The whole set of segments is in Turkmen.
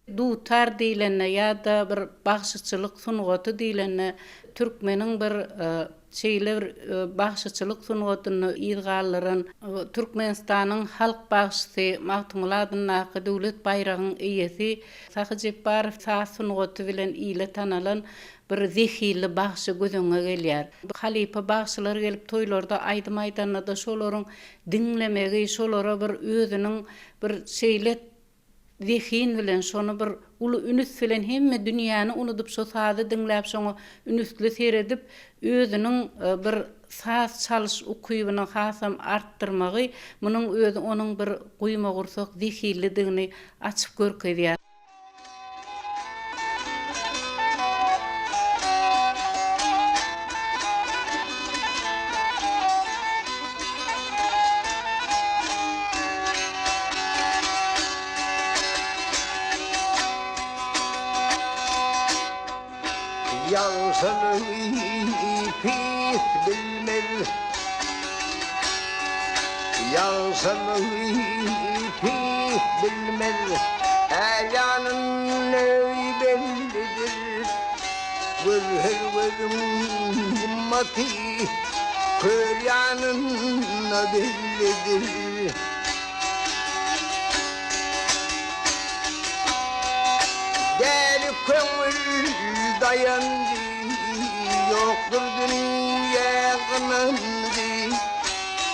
Dutar diýlende ýa-da bir bagşyçylyk sungaty diýlende türkmeniň bir şeýle bir bagşyçylyk sungatynda yz galdyran Türkmenistanyň halk bagşysy Magtymguly adyndaky döwlet baýragyň eýesi Sahy Jepbarow saz sungaty bilen ile tanalan bir zehinli bagşy göz öňüňe gelýär. Halypa bagşylar gelip toýlarda aýdym aýdanda-da şolaryň diňlemegi, şolara bir özüniň bir şeýle zehin bilen, şony bir uly ünüs bilen hemme dünýäni unudyp şo sazy diňläp şoňa ünüsli seredip özüniň bir saz çalyş ukybyny hasam artdyrmagy munuň özi onuň bir guýmagursak zehinlidigini açyp görkezýär. Ýagşylygy pis bilmez, Ýagşylygy pis bilmez, Är ýanynda bellidir. Gözel gözüň gymmaty, Kör ýanynda bellidir. Däli köňül daýandy, Ýokdur dünýä ynandy.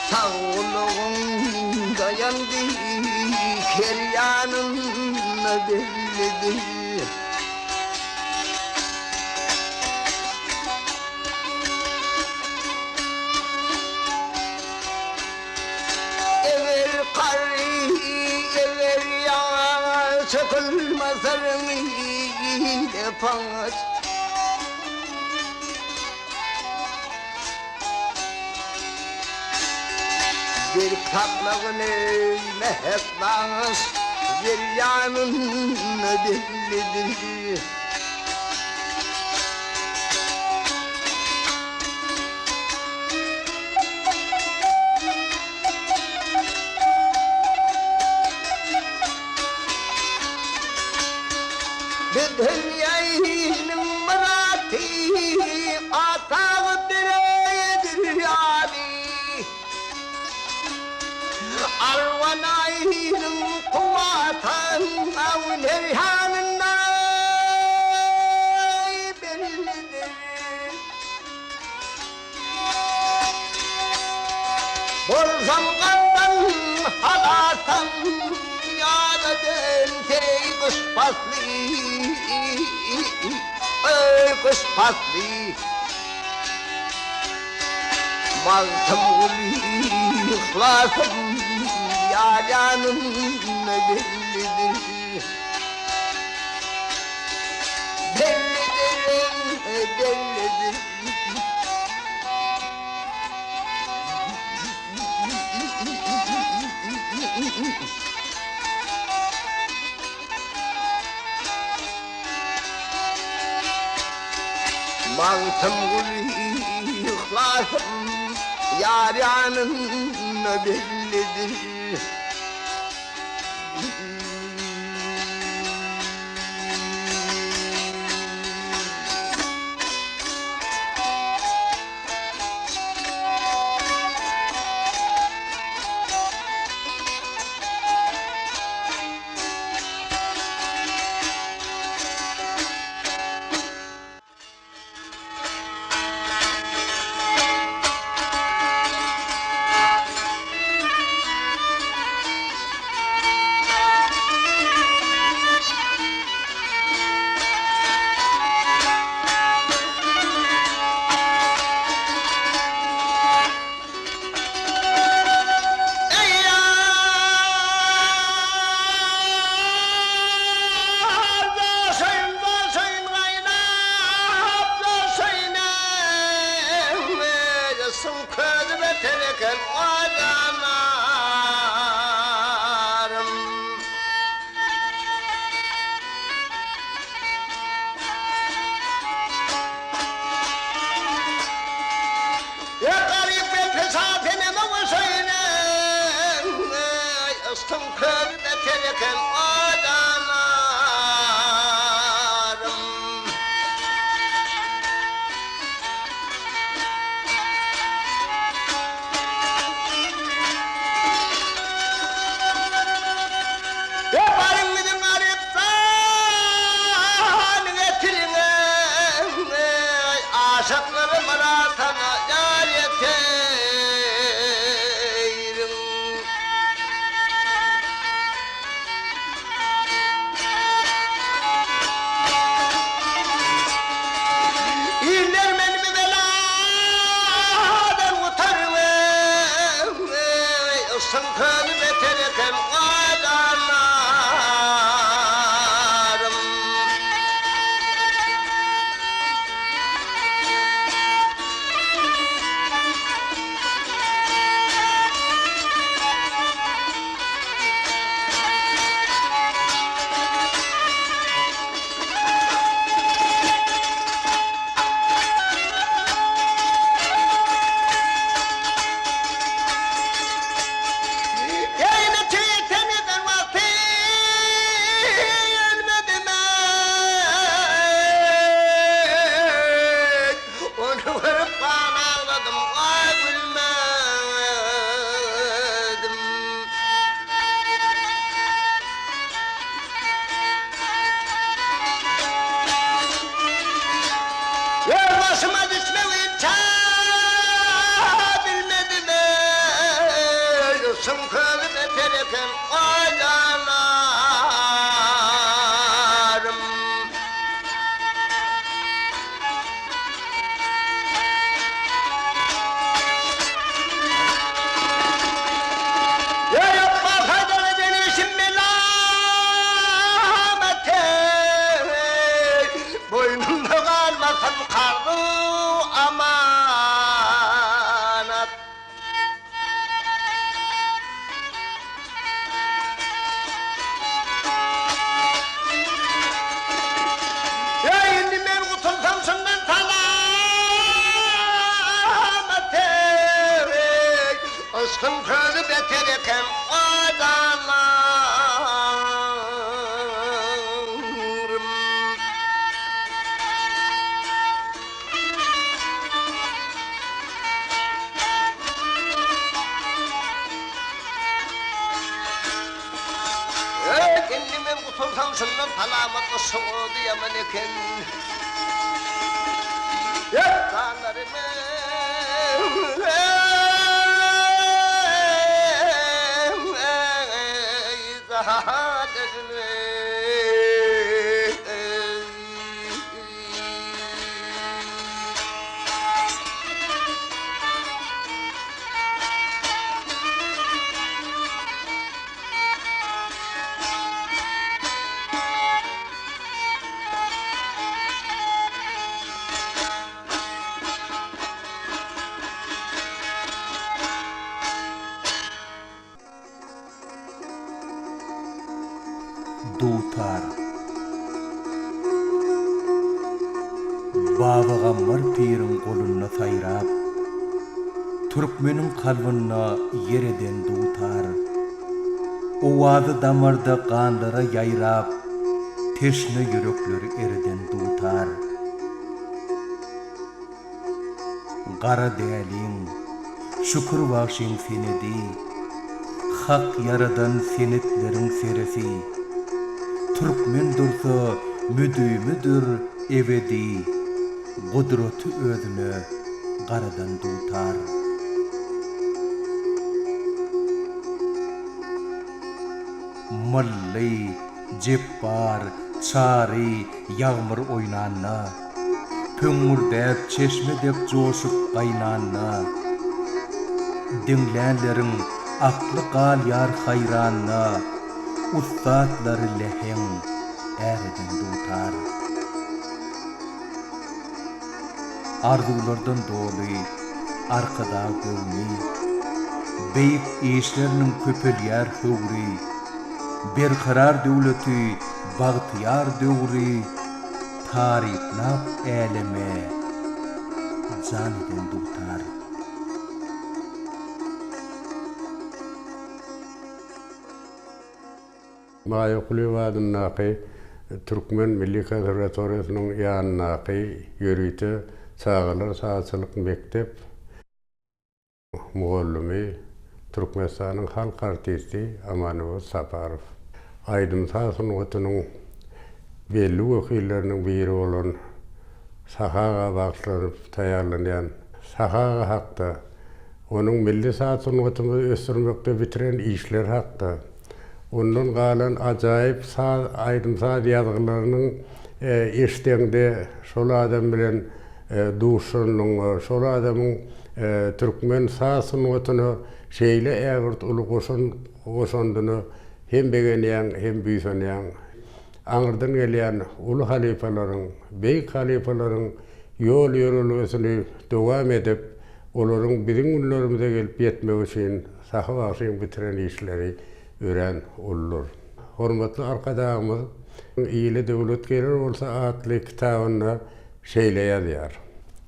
Sag gulagyň daýandy, Ker ýanynda bellidir. Eger gary, eger ýaňa çykylmasaň ile paç. Berk saklagyn eý mähek baş, zer ýanynda bellidir. Beden ýaýynyň myraty, Atagy bereýdir ýaly. Arwan aýynyň kuwwatan, Awner ýanynda bellidir. Bolsam gandan halasam ýada dönseý gyş pasly Eý gyş pasly Magtymguly yhlasym ýar ýanynda bellidir Bellidir bellidir. Magtymguly yhlasym ýar ýanynda bellidir. Yşkyň közi beter eken adamlarym. Eý, indi men gutulsam şundan salamat yşgyň ody ýaman eken. Eý, janlarym eý, janlarym eý. Dutar. Babagammar piriň golunda saýrap, Türkmeniň kalbynda ýer eden dutar. Owazy damarda ganlara ýaýrap, Teşne ýürekleri ereden dutar. Gara däliň, Şükür bagşyň senedi, Hak ýaradan senetleriň seresi. Türkmen dursa müdimidir ebedi, Gudraty özüne garadan dutar. Mylly, Jepbar, Çary, Ýagmyr oýnanda, Pöňňürdäp çeşme dek joşup gaýnanda, Diňlänleriň akly galýar haýranda, Ussatlary läheň är eden dutar. Arzuwlardan doly Arkadag göwni, Beýik işleriniň köpelýär höwri. Berkarar döwleti bagtyýar döwri Taryplap äleme jan eden dutar. Maýa Kulyýewa adyndaky Türkmen milli konserwatoriýasynyň ýanyndaky ýörite çagalar sazçylyk mekdep mugallymy, Türkmenistanyň halk artisti Amanöwez Saparow. Aýdym-saz sungatynyň belli wekilleriniň biri bolan Sahy aga bagyşlanyp taýýarlanýan Sahy aga hakda, onuň milli saz sungatymyzy ösdürmekde bitiren işleri hakda, ondan galan ajaýyp saz, aýdym-saz ýazgylarynyň eşdeňde şol adam bilen duşanyňa, şol adamyň türkmen saz sungatyna şeýle ägirt uly goşant goşandyna hem begenýäň, hem buýsanýaň. Aňyrdan gelýän uly halypalaryň, beýik halypalaryň ýol-ýörelgesini dowam edip, olaryň biziň günlerimize gelip ýetmegi üçin Sahy bagşyň bitiren işleri örän uludyr. Hormatly Arkadagymyz Ile döwlet geler bolsa atly kitabynda şeýle ýazýar,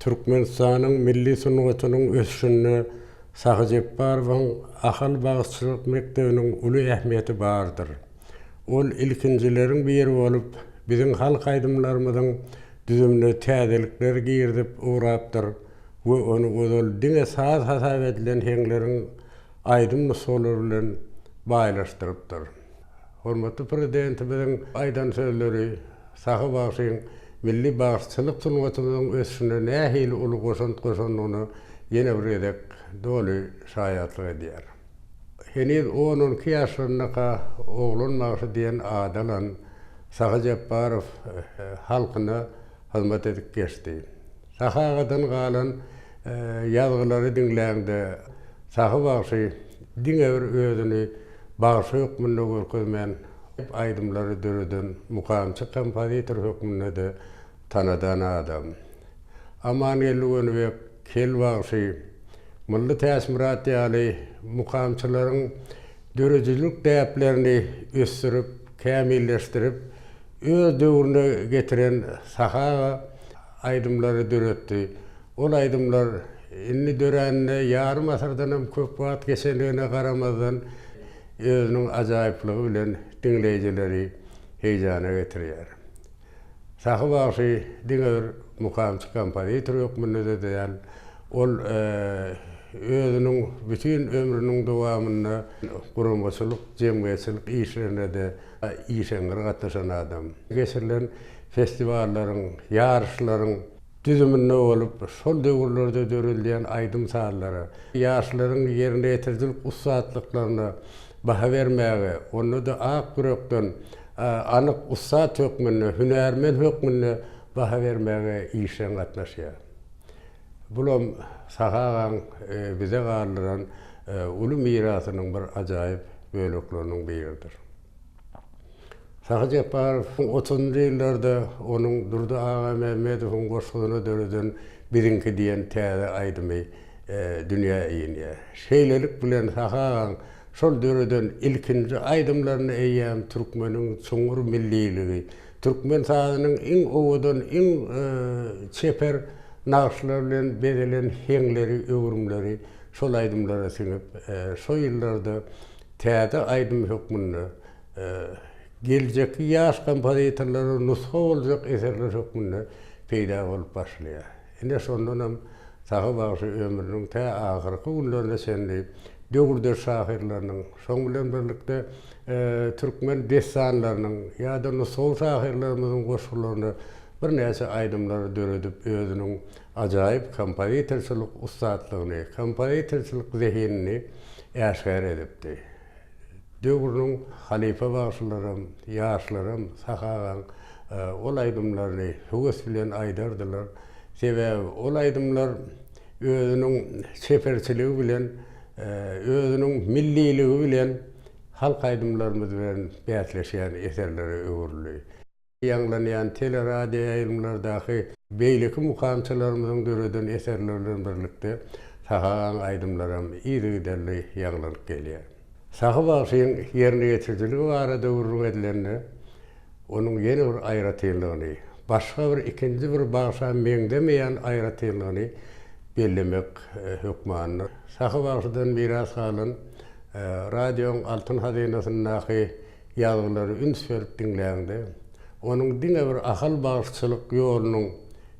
Türkmenistanyň milli sungatynyň ösüşinde Sahy Jepbarowyň Ahal bagşyçylyk mekdebiniň uly ähmiýeti bardyr. Ol ilkinjileriň biri bolup, biziň halk aýdymlarymyzyň düzümine täzelikleri girizip ugrapdyr we ony ozal diňe saz hasap edilen heňleriň aýdym nusgalary bilen baýlaşdyrypdyr. Hormatly Prezidentimiziň aýdan sözleri Sahy bagşyň milli bagşyçylyk sungatymyzyň ösüşine nähili uly goşant goşandygyna ýene bir gezek doly şaýatlyk edýär. Heniz on-on iki ýaşlaryndaka Oglan bagşy diýen ady alan Sahy Jepbarow halkyna hyzmat edip geçdi. Sahy agadan galan ýazgylary diňläňde Sahy bagşy diňe bir özüni bagşy hökmünde görkezmän, aýdymlary döreden mukamçy kompozitor hökmünde-de tanadan adam. Amangeldi Gönübek, Kel bagşy, Mylly Täçmyrat ýaly mukamçylaryň döredijilik däplerini ösdürip, kämilleşdirip, öz döwrüne getiren Sahy aga aýdymlary döretdi. Ol aýdymlar. indi döränine ýarym asyrdanam köp wagt geçendigine garamazdan, özüniň ajaýyplygy bilen diňleýjileri heýjana getirýär. Sahy bagşy diňe bir mukamçy kompozitor hökmünde-de däl, ol özüniň bütin ömrüniň dowamynda guramaçylyk, jemgyýetçilik işlerine-de işeňňir gatnaşan adam. Geçirilen festiwallaryň, ýaryşlaryň düzüminde bolup, şol döwürlerde döredilýän aýdym-sazlara, ýaşlaryň ýerine ýetirijilik ussatlyklaryna baha bermäge, onda-da ak ýürekden, anyk ussat hökmünde, hünärmen hökmünde baha bermäge işjeň gatnaşýar. Bulam Sahy agaň bize galdyran uly mirasynyň bir ajaýyp bölekleriniň biridir. Sahy Jepbarowyň otuzynjy ýyllarda onuň Durdy Agamämmedowyň goşgusyna döreden Biziňki diýen täze aýdymy dünýä inýär. Şeýlelik bilen Sahy agaň şol döreden ilkinji aýdymlarynda eýýäm türkmeniň çuňňur milliligi, türkmen sazynyň iň owadan, iň çeper nagyşlar bilen bezelen heňleri, öwrümleri şol aýdymlara siňip, şo ýyllarda täze aýdym hökmünde, geljekki ýaş kompozitorlara nusga boljak eserler hökmünde peýda bolup başlaýar. Ine, şondanam Sahy bagşy ömrüniň tä ahyrky günlerine çenli döwürdeş şahyrlarynyň, şoň bilen birlikde türkmen dessanlarynyň ýa-da nusgawy şahyrlarymyzyň goşgularyna birnäçe aýdymlary döredip özüniň ajaýyp kompozitorçylyk ussatlygyny, kompozitorçylyk zehinini äşgär edipdi. Döwrüniň halypa bagşylaram, ýaşlaram Sahy agaň ol aýdymlaryny höwes bilen aýdardylar. Sebäbi ol aýdymlar özüniň çeperçiligi bilen, özüniň milliligi bilen halk aýdymlarymyz bilen bäsleşýän eserlere öwrüldi. Ýaňlanýan teleradioýaýlymlardaky beýleki mukamçylarymyzyň döreden eserleri bilen birlikde Sahy agaň aýdymlaram yzygiderli ýaňlanyp gelýär. Sahy bagşyň ýerine ýetirijiligi barada gürrüň edilende, onuň ýene bir aýratynlygyny, başga bir ikinji bir bagşa meňzemeýän aýratynlygyny bellemek hökmandyr. Sahy bagşydan miras galan radioň altyn hazynasyndaky ýazgylary üns berip diňläňde, onuň diňe bir Ahal bagşyçylyk ýolunyň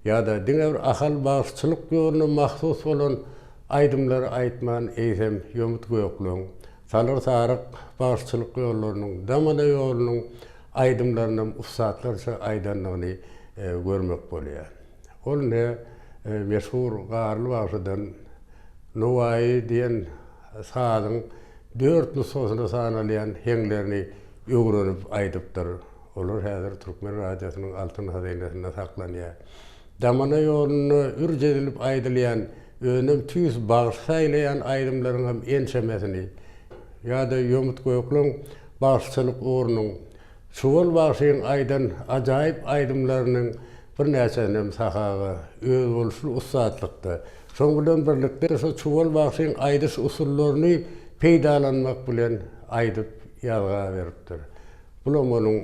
ýa-da diňe bir Ahal bagşyçylyk ýoluna mahsus bolan aýdymlary aýtman, eýsem, Ýomut Gökleň, Salyr Saryk bagşyçylyk ýollarynyň, Damana ýolunyň aýdymlarynam ussatlarça aýdandygyny görmek bolýar. Ol ne meşhur Garly bagşydan Nowaýy diýen sazyň dört nusgasyna sanalýan heňlerini öwrenip aýdypdyr. Olar häzir Türkmen radiosynyň altyn hazynasynda saklanýar. Damana ýolunda ürç edilip aýdylýan, özünem tüýs bagşy saýlaýan aýdymlaryňam ençemesini ýa-da Ýomut Gökleň bagşyçylyk ugrunyň, Çuwal bagşyň aýdan ajaýyp aýdymlarynyň birnäçesinem Sahy aga özboluşly ussatlykda, şoň bilen birlikde şo Çuwal bagşyň aýdyş usullaryny peýdalanmak bilen aýdyp ýazga beripdir. Bulam onuň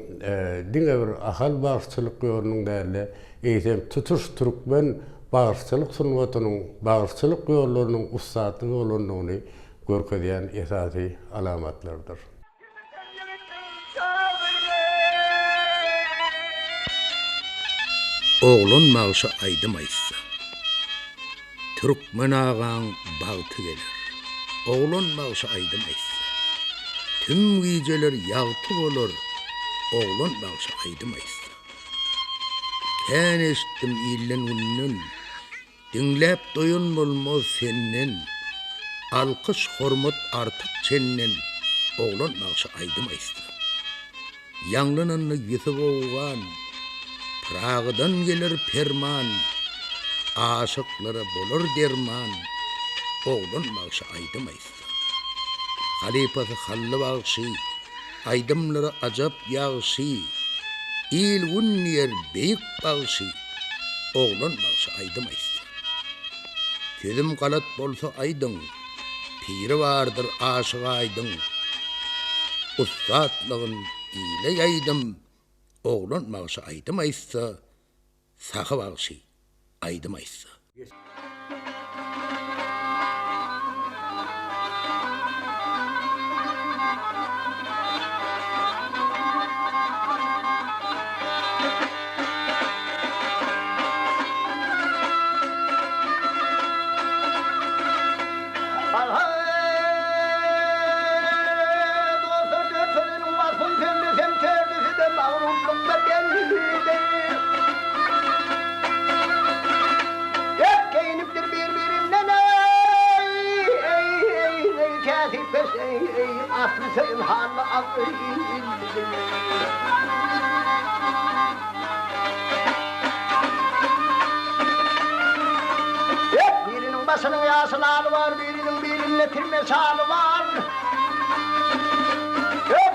diňe bir Ahal bagşyçylyk ýolunyň däl-de, eýsem tutuş türkmen bagşyçylyk sungatynyň, bagşyçylyk ýollarynyň ussatly bolandygyny görkezýän esasy alamatlardyr. Oglan bagşy aýdym aýtsa. Türkmen agaň bagty geler. Oglan bagşy aýdym aýtsa. Tüm gijeler ýagty bolar, Oglan bagşy aýdym aýtsa. Kän eşitdim ilden-günden, Diňläp doýan bolmaz senden, Alkyş hormat artyk çenden, Oglan bagşy aýdym aýtsa. Ýaňlananda Ýusup Owgan, Pyragydan geler perman, Aşyklara bolar derman, Oglan bagşy aýdym aýtsa. Halypasy Hally bagşy, Aýdymlary ajap ýagşy, Il-gün diýer beýik bagşy, Oglan bagşy aýdym aýtsa. Sözüm galat bolsa aýdyň, Piri bardyr Aşyk Aýdyň. Ussatlygyn ile ýaýdym, Oglan bagşy aýdym aýtsa, Sahy bagşy aýdym aýtsa. Ählisi ynhanda agyr Biriniň başynyň ýaşyl aly bar, biriniň bilinde tirme şaly bar.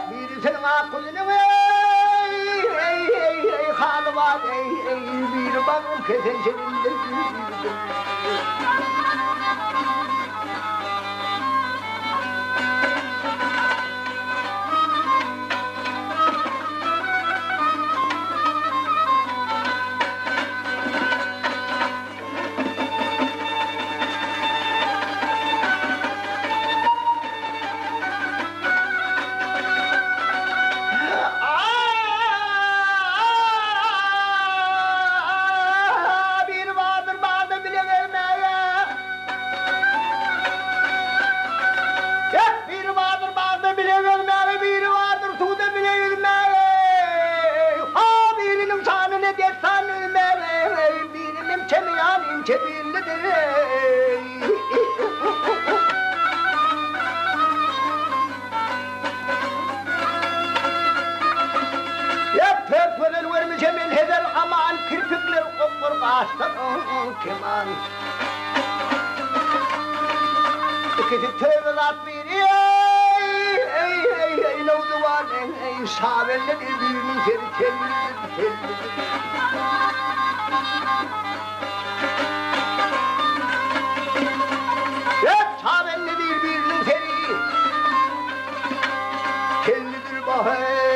Birisiniň ak gözüniň eý-eý-eý haly bar, eý-eý, biri bagrym kesen şirindir. Biri bardyr barda bile gelmäge. Biri bardyr bagda bile gezmäge, biri bardyr suwda bile ýüzmäge. Ha, biriniň şanyny dessan düzmäge, biriniň çemi ýaly inçe billidir. Ýa pert gözel görmüşem men hezel aman, kirpikler oklar gaşlar keman. Ikisi töbe zat biri eý-eý-eý nowjuwan eý şabende bir biriniň seri tellidir tellidir. Ýa şabende bir biriniň seri tellidir baheý.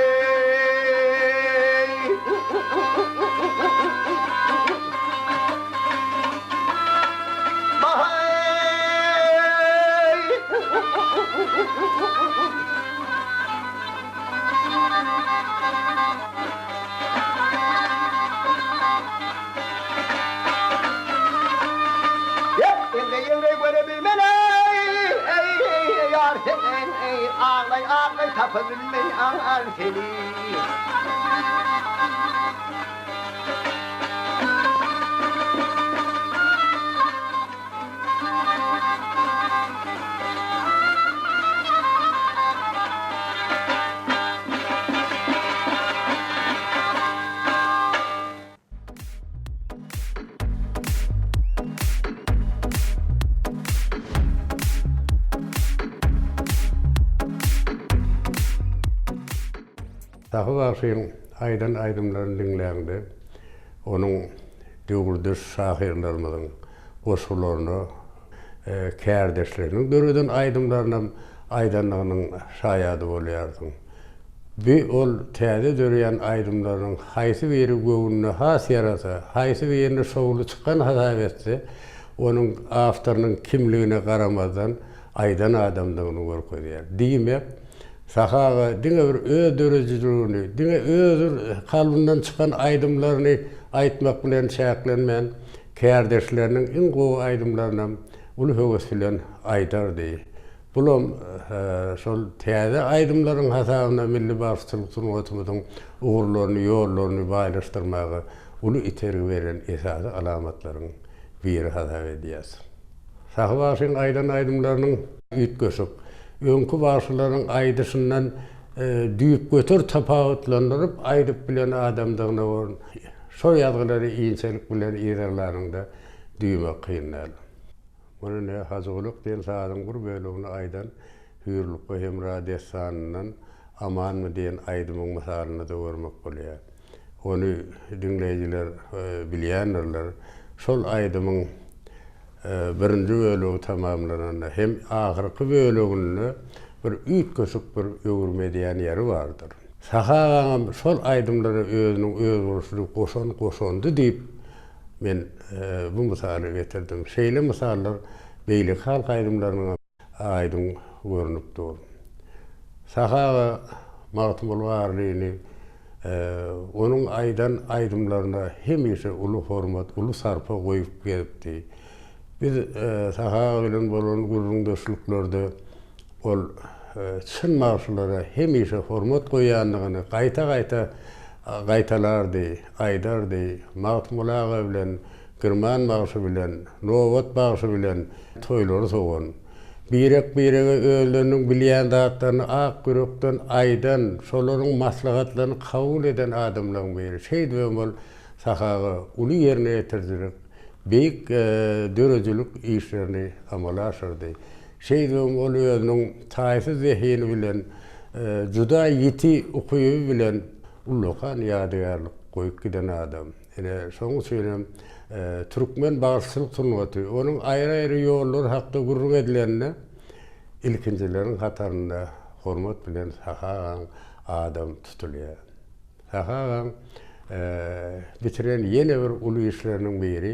Aglaý-aglaý tapa bilmeýän seni. Sahy bagşyň aýdan aýdymlaryny diňläňde, onuň döwürdeş şahyrlarymyzyň goşgularyna, kärdeşleriniň döreden aýdymlarynam aýdandygynyň şaýady bolýarsyň. Bi ol täze döreýän aýdymlarynyň haýsy biri göwnüne has ýarasa, haýsy birini şowly çykan hasap etse, onuň awtorynyň kimligine garamazdan aýdan adamdygyny görkezýär. Diýmek, Sahy aga diňe bir öz döredijiligini, diňe öz kalbyndan çykan aýdymlaryny aýtmak bilen çäklenmän, kärdeşleriniň iň gowy aýdymlarynam uly höwes bilen aýdardy. Bulam şol täze aýdymlaryň hasabyna milli bagşyçylyk sungatymyzyň ugurlaryny, ýollaryny baýlaşdyrmaga uly itergi beren esasy alamatlaryň biri hasap edýäs. Sahy bagşyň aýdan aýdymlarynyň üýtgeşik, öňki bagşylaryň aýdyşyndan düýpgöter tapawutlandyryp aýdyp bilen adamdygyna şol ýazgylary inçelik bilen yzarlanyňda duýmak kyn däl. Muny ne Hajygulak diýen sazyň bir bölegini aýdan Hüýrlukga-Hemra dessanyndan Amanmy diýen aýdymyň mysalynda-da görmek bolýar. Ony diňleýjiler bilýändirler. Şol aýdymyň birinji bölegi tamamlananda hem ahyrky böleginde bir üýtgeşik bir öwrüm edýän ýeri bardyr. Sahy agaňam şol aýdymlara özüniň özboluşly goşan goşandy diýip, men bu mysaly getirdim. Şeýle mysallar beýleki halk aýdymlarynyňam aýdyň görnüp dur. Sahy aga Magtymguly Garlyny onuň aýdan aýdymlaryna hemişe uly hormat, uly sarpa goýup gezipdi. Biz Sahy aga bilen bolan gürrüňdeşliklerde ol çyn bagşylara hemişe hormat goýýandygyny gaýta-gaýta gaýtalardy, aýdardy. Magtymguly aga bilen Girman bagşy bilen, Nobat bagşy bilen toýlary sowan. Birek-birege özleriniň bilýän zatlaryny ak ýürekden aýdan, şolaryň maslahatlaryny kabul eden adamlaryň biri. Şeýdibem ol Sahy aga uly ýerine ýetirijilik, beýik döredijilik işlerini amala aşyrdy. Şeýdibem ol özüniň taýsyz zehini bilen, juda ýiti ukyby bilen ullakan ýadygärlik goýup giden adam. Ine, şonuň üçin hem türkmen bagşyçylyk sungaty, onuň aýry-aýry ýollary hakda gürrüň edilende, ilkinjileriň hatarynda hormat bilen Sahy agaň adam tutulýar. Sahy agaň bitiren ýene bir uly işleriniň biri,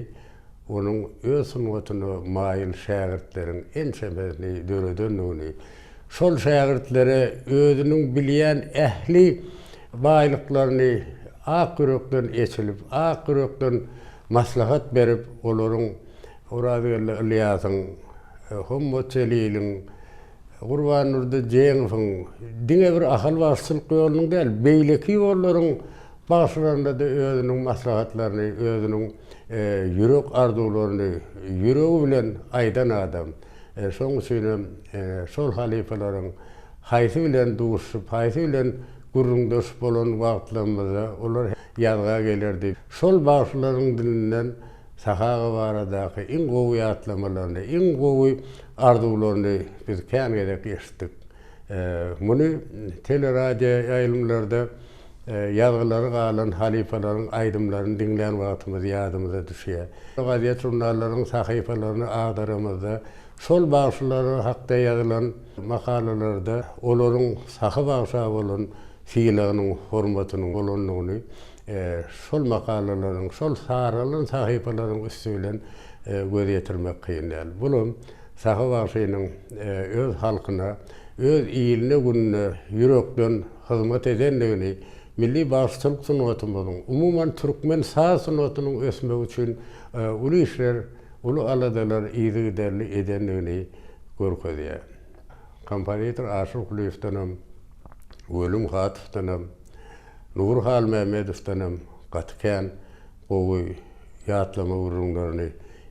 onuň öz sungatyna maýyl şägirtleriň ençemesini döredendigini, şol şägirtlere özüniň bilýän ähli baýlyklaryny ak ýürekden eçilip, ak ýürekden maslahat berip, olaryň Orazgeldi Ylýasyň, Hommat Jeliliň, Gurbandurdy Jeňowyň diňe bir Ahal bagşyçylyk ýolunyň däl, beýleki ýollaryň bagşylarynda-da özüniň maslahatlaryny, özüniň ýürek arzuwlaryny ýüregi bilen aýdan adam. Şonuň üçinem şol halypalaryň haýsy bilen duşup, haýsy bilen gürrüňdeş bolan wagtlarymyzda olar ýazga gelerdi. Şol bagşylaryň dilinden Sahy aga baradaky iň gowy ýatlamalaryny, iň gowy arzuwlaryny biz kän gezek eşitdik. Muny teleradioýaýlymlarda ýazgylary galan halypalaryň aýdymlaryny diňlän wagtymyz ýadymyza düşýär. Gazet-žurnallaryň sahypalaryny agdaramyzda şol bagşylar hakda ýazylan makalalarda olaryň sahy bagşa bolan sylagynyň, hormatynyň bolandygyny şol makalalaryň, şol saralan sahypalaryň üsti bilen göz ýetirmek kyn däl. Bulam Sahy bagşynyň öz halkyna, öz iline-gününe ýürekden hyzmat edendigini, milli bagşyçylyk sungatymyzyň, umuman, türkmen saz sungatynyň ösmegi üçin uly işler, uly aladalar yzygiderli edendigini görkezýär. Kompozitor Aşyr Kulyýewdenem, Weli Muhatowdanam, Nury Halmämmedowdanam gaty kän gowy ýatlama gürrüňlerini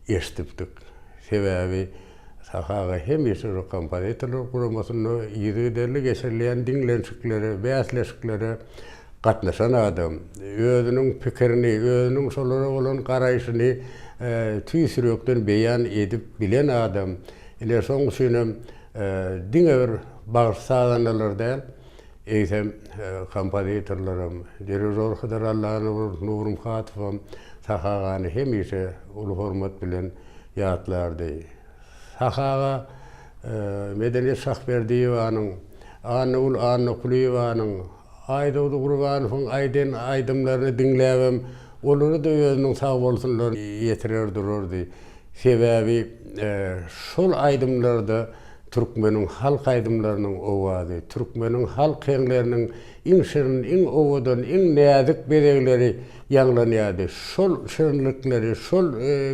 eşidipdik. Sebäbi Sahy aga hemişe şu kompozitorlar guramasynda yzygiderli geçirilýän diňlenişiklere, bäsleşiklere gatnaşan adam. Özüniň pikirini, özüniň şolara bolan garaýşyny tüýs ýürekden beýan edip bilen adam. Ine, şonuň üçinem diňe bir bagşy-sazandalar däl, Eýsem, kompozitorlaram, dirižor Hydyr Allanow, Nury Muhatowam Sahy agany hemişe uly hormat bilen ýatlardy. Sahy aga Medeniýet Şahberdiýewanyň, Annagül Annakulyýewanyň, Aýdogdy Gurbanowyň aýdan aýdymlaryny diňläbem, olara-da özüniň sagbolsunlaryny ýetirer durardy. Sebäbi şol aýdymlarda Türkmeniň halk aýdymlarynyň owazy, türkmeniň halk heňleriniň iň şirin, iň owadan, iň näzik bezegleri ýaňlanýardy. Şol şirinlikleri, şol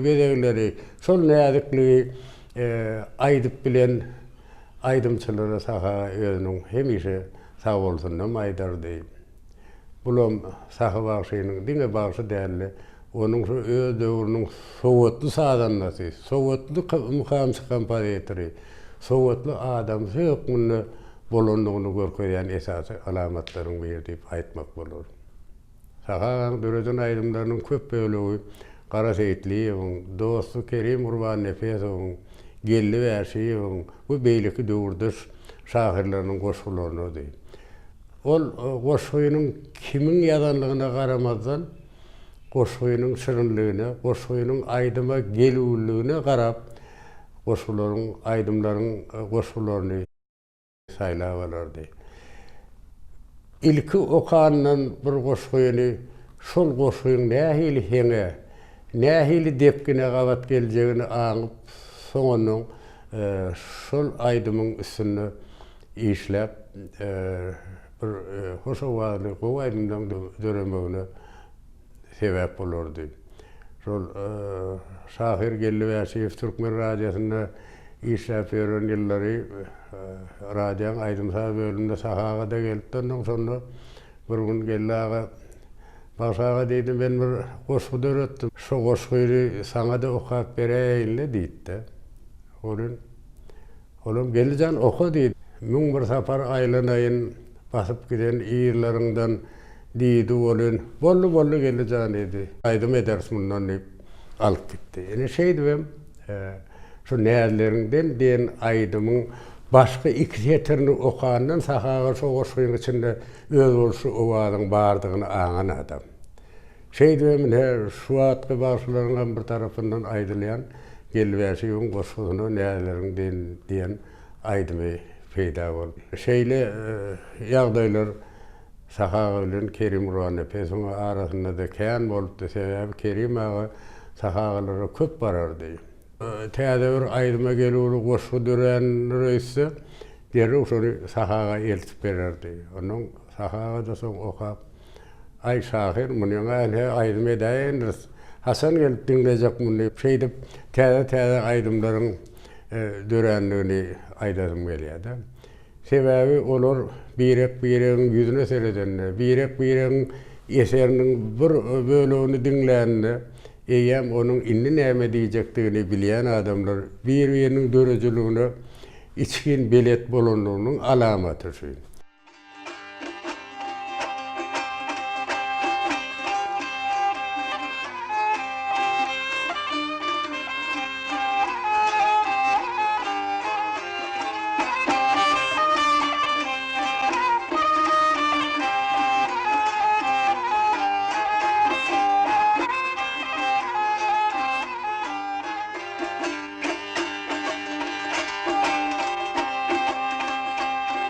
bezegleri, şol näzikligi aýdyp bilen aýdymçylara Sahy aga özüniň hemişe sagbolsunam aýdardy. Bulam Sahy bagşynyň diňe bagşy däldi, onuň şu öz döwrüniň sowatly sazandasy, sowatly mukamçy kompozitory, sowatly adamsy hökmünde bolandygyny görkezýän esasy alamatlaryň biri diýip aýtmak bolar. Sahy agaň döreden aýdymlarynyň köp bölegi Gara Seýitliýewiň, dosty Kerim Gurbannepesowyň, Geldi Bäşiýewiň we beýleki döwürdeş şahyrlarynyň goşgularynydy. Ol goşgynyň kimiň ýazanlygyna garamazdan, goşgynyň şirinligine, goşgynyň aýdyma gelüwliligine garap, goşgularyň, aýdymlaryň goşgularyny saýlap alardy. Ilki okandan bir goşgyny şol goşgyň nähili heňe, nähili depgine gabat geljegini aňyp, soňundan şol aýdymyň üstünde işläp, bir hoş owazly gowy aýdymlaryň döremegine sebäp bolardy. Şol şahyr Geldi Bäşiýew Türkmen radiosynda işläp ýören ýyllary radioň aýdym-saz bölümine Sahy aga-da gelipdi. Onnoň şonda bir gün Geldi aga, Bagşy aga diýdi, men bir goşgy döretdim. Şo goşgyny saňa-da okap beräýeýin-le diýdi-de. Welin. Olam Geldi jan oka diýdi. 1001 sapar aýlanaýyn basyp giden yzlaryňdan diýdi welin, Boldy, boldy Geldi jan diýdi. Aýdym ederis mundan diýip alyp gitdi. Ine şeýdibem şu Näzleriňden diýen aýdymyň başky iki setirini okandan Sahy aga şo goşgyň içinde özboluşly owazyň bardygyny aňan adam. Şeýdibem ine şu wagtky bagşylaryň hem bir tarapyndan aýdylýan Geldi Bäşiýewiň goşgusyna Näzleriňden diýen aýdymy peýda boldy. Şeýle ýagdaýlar Sahy aga bilen Kerim Gurbannepesowyň arasynda-da kän bolupdy. Sebäbi Kerim aga Sahy agalara köp barardy. Täze bir aýdyma gelüwli goşgy dörändir öýtse, derrew şony Sahy aga eltip bererdi. Onnoň Sahy aga-da soň okap, Aý, şahyr, munyň-a ine aýdym edäýendiris. Haçan gelip diňlejek muny diýip, şeýdip täze-täze aýdymlaryň dörändigini aýdasym gelýär-de. Sebäbi olar birek-biregiň ýüzüne seredende, birek-biregiň eseriniň bir bölegini diňlände, eýýäm onuň indi näme diýjekdigini bilýän adamlar bir-biriniň döredijiligine içgin belet bolanlygynyň alamaty şu.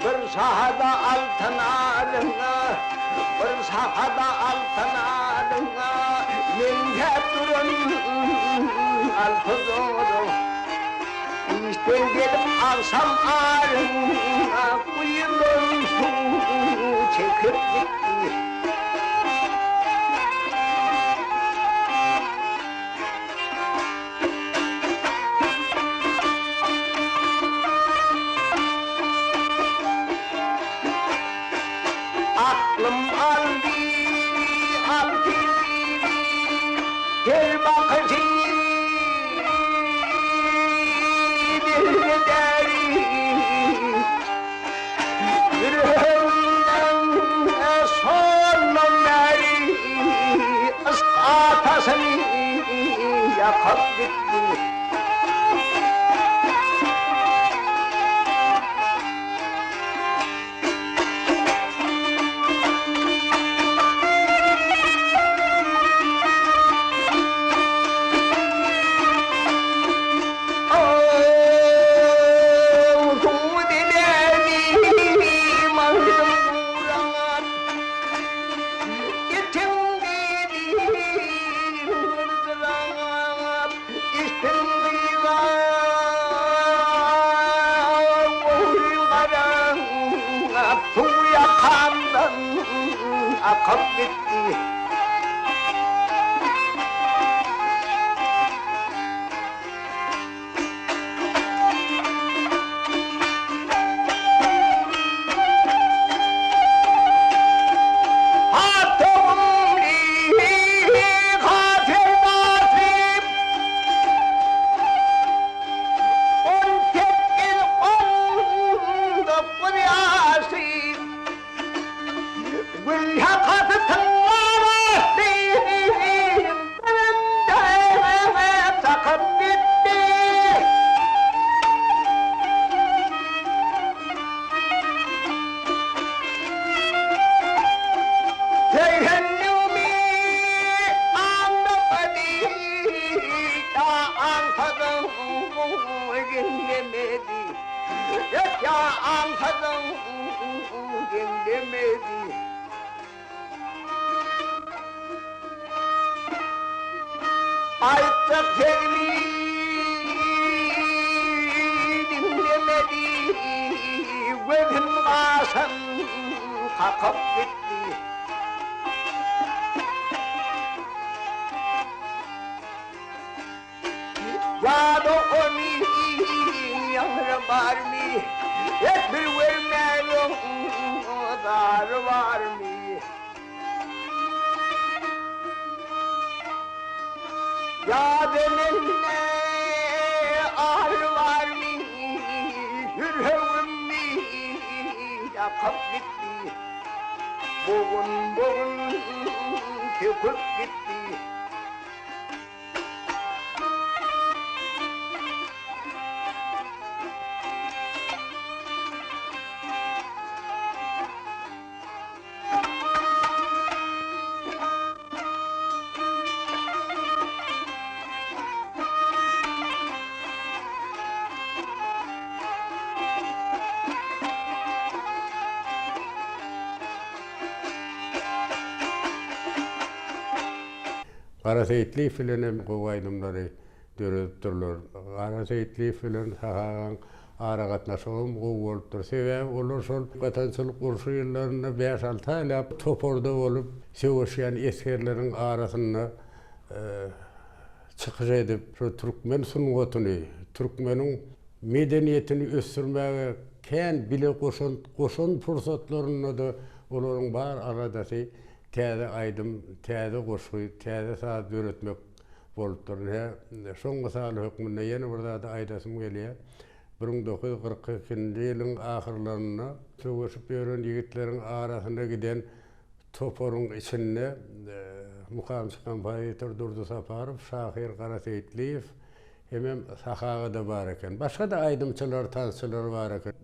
Bir şahada altyn alyňa, Bir şahada altyn alyňa, Meňzäp duran alty doly. Işden gelip agşam aryňa, Guýulan suw çekip gitdi. Aklym aldy, aldy, her bakyşy dilberi. Ýüregimden şondan bäri yşk ataşyny ýakyp gitdi. Akyp gitdi. Aýtjak sözümi diňlemedi, Gözüm gaşym kakyp gitdi. Ýa-da ony ýaňra barmy, Esir bermäge zary barmy? Ýa-da mende ar barmy? Bogun-bogun söküp gitdi. Gara Seýitliýew bilen hem gowy aýdymlary döredipdirler. Gara Seýitliýew bilen Sahy agaň aragatnaşygam gowy bolupdyr. Sebäbi olar şol Watançylyk urşy ýyllarynda bäş-alty aýlap toparda bolup söweşýän esgerleriň arasynda çykyş edip, şol türkmen sungatyny, türkmeniň medeniýetini ösdürmäge kän bile goşant goşan pursatlarynda-da olaryň bar aladasy täze aýdym, täze goşgy, täze saz döretmek bolupdyr. Ine, şoň mysaly hökmünde ýene bir zady aýdasym gelýär. 1942-nji ýylyň ahyrlarynda söweşip ýören ýigitleriň arasynda giden toparyň içinde mukamçy kompozitor Durdy Saparow, şahyr Gara Seýitliýew hemem Sahy aga-da bar eken. Başga-da aýdymçylar, tansçylar bar eken.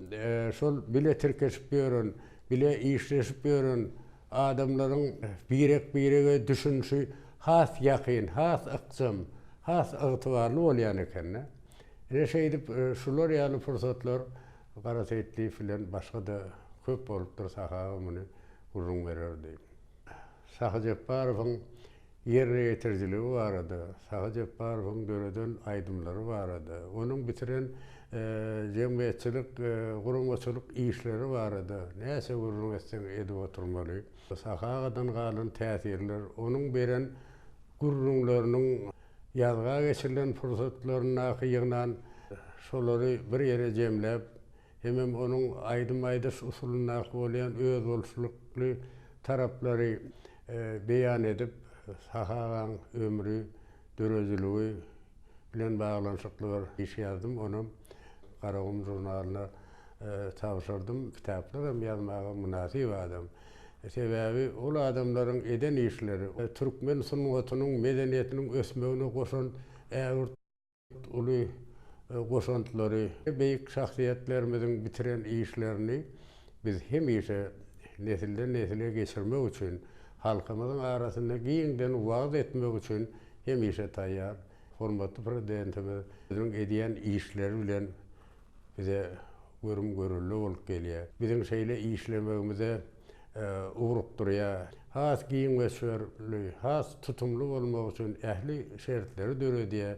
Şol bile tirkeşip ýören, bile işleşip ýören Adamlaryň birek-birege düşünişi has ýakyn, has ykjam, has ygtybarly bolýan eken-de. Ine şeýdip, şular ýaly pursatlar Gara Seýitliýew bilen başga-da köp bolupdyr, Sahy aga muny gürrüň bererdi. Sahy Jepbarowyň ýerine ýetirijiligi barada, Sahy Jepbarowyň döreden aýdymlary barada, onuň bitiren jemgyýetçilik, guramaçylyk işleri barada näçe gürrüň etseň edip oturmaly. Sahy agadan galan täsirler, onuň beren gürrüňleriniň ýazga geçirilen pursatlaryndaky ýygnan şolary bir ýere jemläp, hemem onuň aýdym aýdyş usulyndaky bolýan özboluşlykly taraplary beýan edip, Sahy agaň ömri, döredijiligi bilen baglanyşykly bir iş ýazdym. Onam Garagum žurnalyna tabşyrdym. Kitaplaram ýazmaga mynasyp adam. Sebäbi ol adamlaryň eden işleri, türkmen sungatynyň, medeniýetiniň ösmegine goşan ägirt uly goşantlary, beýik şahsyýetlerimiziň bitiren işlerini biz hemişe nesilden-nesile geçirmek üçin, halkymyzyň arasynda giňden wagyz etmek üçin hemişe taýýar. Hormatly Prezidentimiz özüniň edýän işleri bilen bize görüm-görelde bolup gelýär. Biziň şeýle işlemegimize ugrukdyrýar. Has giň möçberli, has tutumly bolmak üçin ähli şertleri döredýär.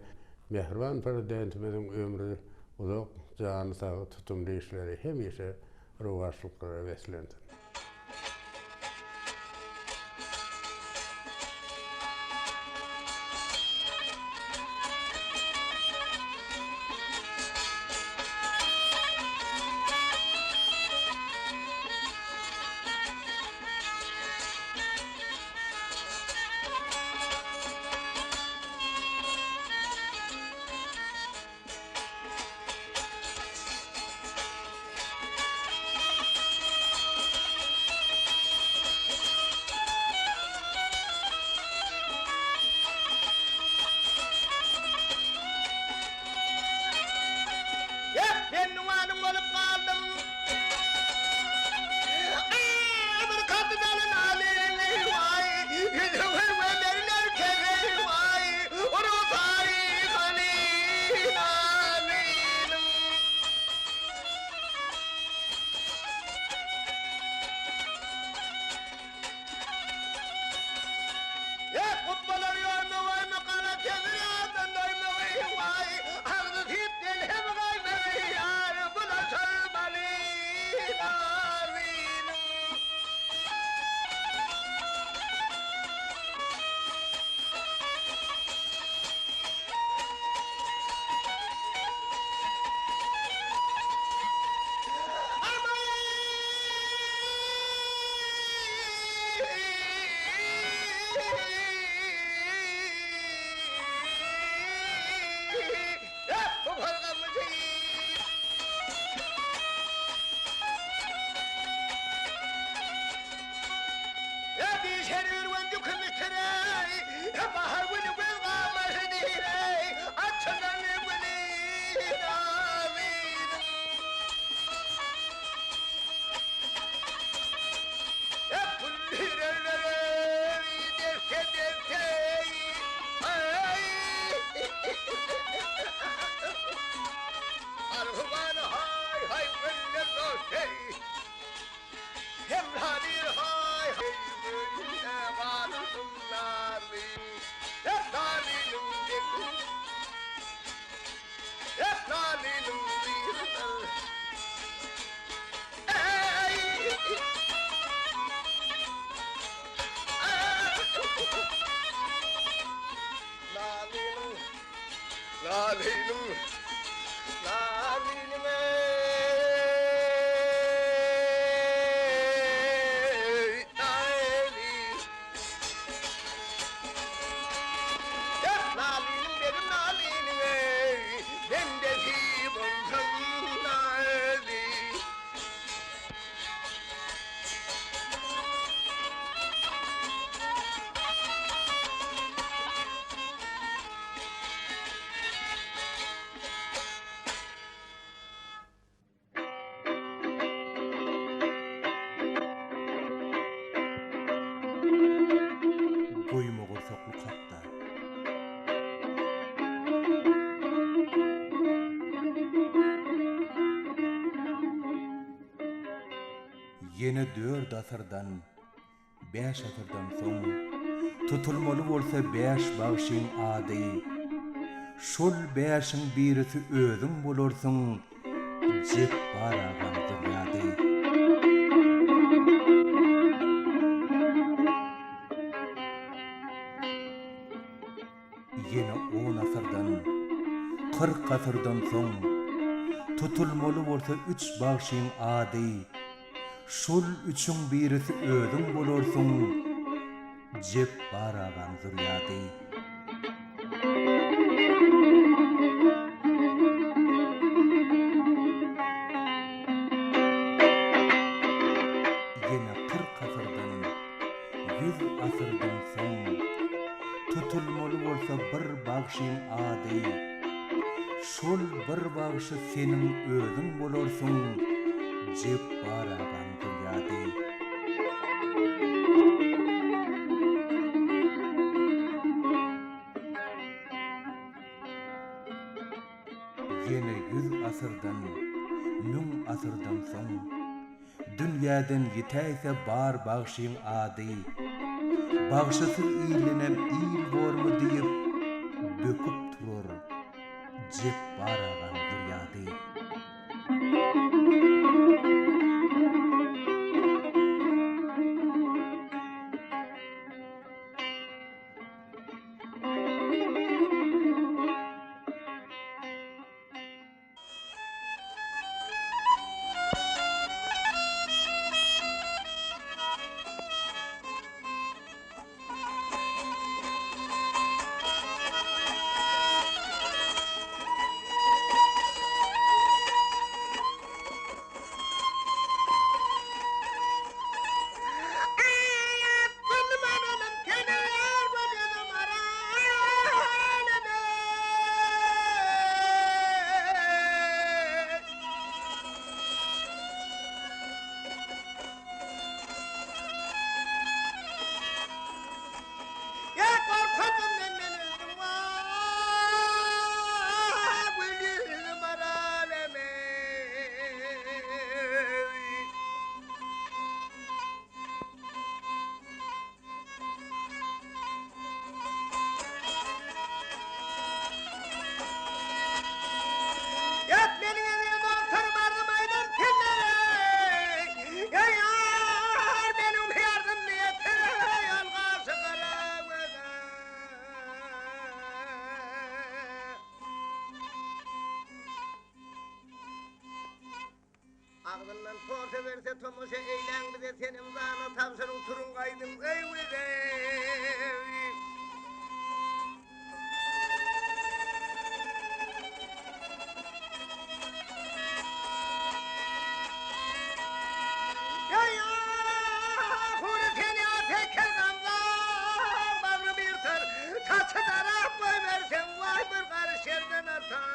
Mähriban Prezidentimiziň ömri uzak, jany sag, tutumly işleri hemişe rowaçlyklara beslensin! Nalynyň, Nalynyň eý, Naly. Eh, Nalynyň begim Nalynyň eý, bendesi bolsam Naly. Goýma gursaklyk hakda. Ýene dört asyrdan, bäş asyrdan soň, Tutulmaly bolsa bäş bagşyň ady. Şol bäşiň birisi özüň bolarsyň, Jepbar agaň zürýady. Ýene on asyrdan, 40 asyrdan soň, Tutulmaly bolsa üç bagşyň ady, Şol üçüň birisi özüň bolarsyň, Jepbar agaň zürýady. Ýene 40 asyrdan, Ýüz asyrdan soň, Tutulmaly bolsa bir bagşyň ady, Şol bir bagşy seniň özüň bolarsyň, Jepbar agaň zürýady. Ýene ýüz asyrdan, müň asyrdan soň, Dünýäden ýitäýse bar bagşyň ady, Bagşysyz illenem il bormy diýip, Böküp turar Jepbar agaň zürýady. Ýat meniň ezizim dostlarym arzym aýdan pillere Eý ýar meniň ýardym niýetlere Ýal gaşy gara göze. Agzyndan porsa berse tomaşa eýläň bize senem zana tabşyryň turuň gaýdyň öýüňize. Saçy darap goýberseň waý bir garyş ýerden artar.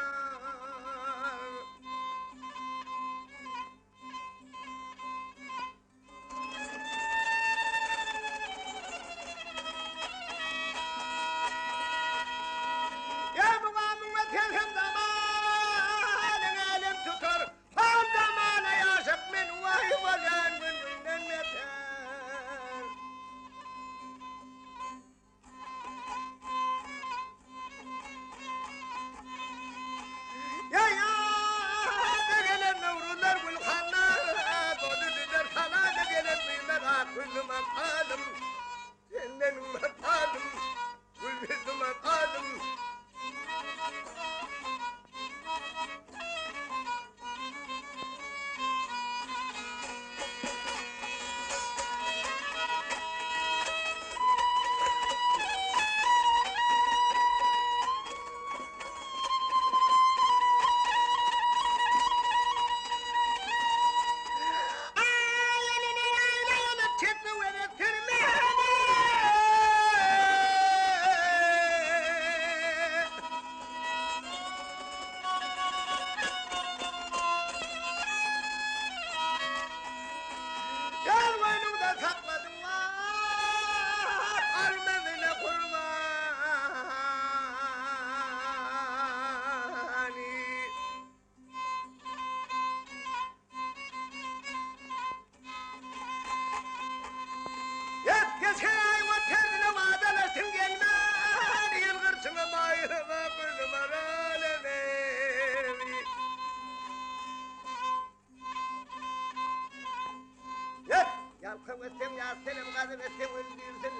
ýat, senem gazap etseň öldürsin.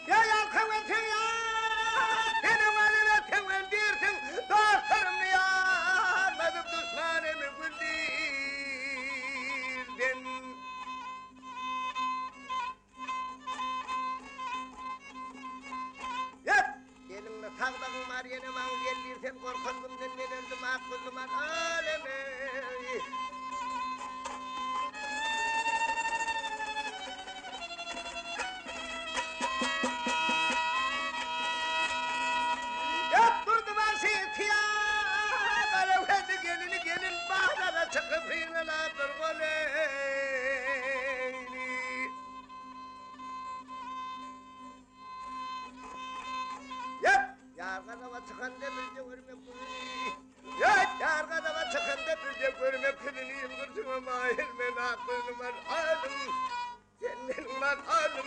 Ýa ýalkaw etseň ýat, senem gazap etseň öldürsin. Dostlarymny ýatladyp duşmanymy güldürsin. Ýat! Eliňde saglygyň bar ýene maňa gel diýr sen gorkan günden men öldüm ak gözlüm al äleme. Ýat durdy bagşy ýa Garagözli gelini gelin bazara çykyp synalap bir goly. Ýat! Ýar gazaba çykanda birje görmek kuzini. Ýat! Ýar gazaba çykanda birje görmek kuzini ýylgyrşyňa maýyl men ak gözlüm al alym. Sen meniň mal alym.